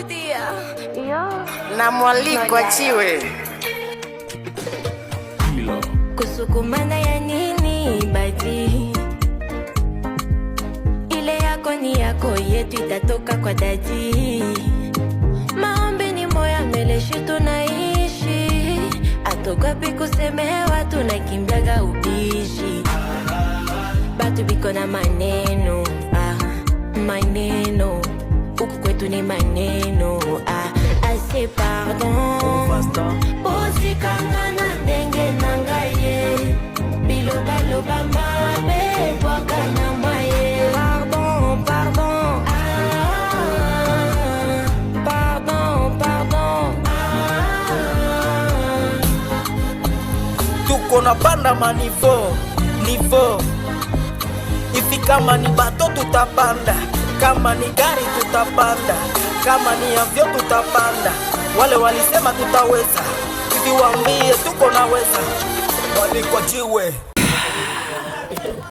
Budia. Na mwaliko achiwe. Kusukumana ya nini badi? Ile yako ni yako, yetu itatoka kwa dadi. Maombi ni moya meleshi tunaishi, atokapi kusemewa, tunakimbiaga ubishi. Batu biko na maneno ah, maneno huku kwetu ni maneno ah, ase pardon bosikanga na ndenge na ngai ye bilobaloba mabe bwaka na maye pardon pardon ah, pardon pardon ah. Tuko na panda manivo nivo ifi, kama ni bato tutapanda, kama ni gari tutapanda, kama ni avyo tutapanda. Wale walisema tutaweza, hivi waambie tuko naweza. Walikwa jiwe.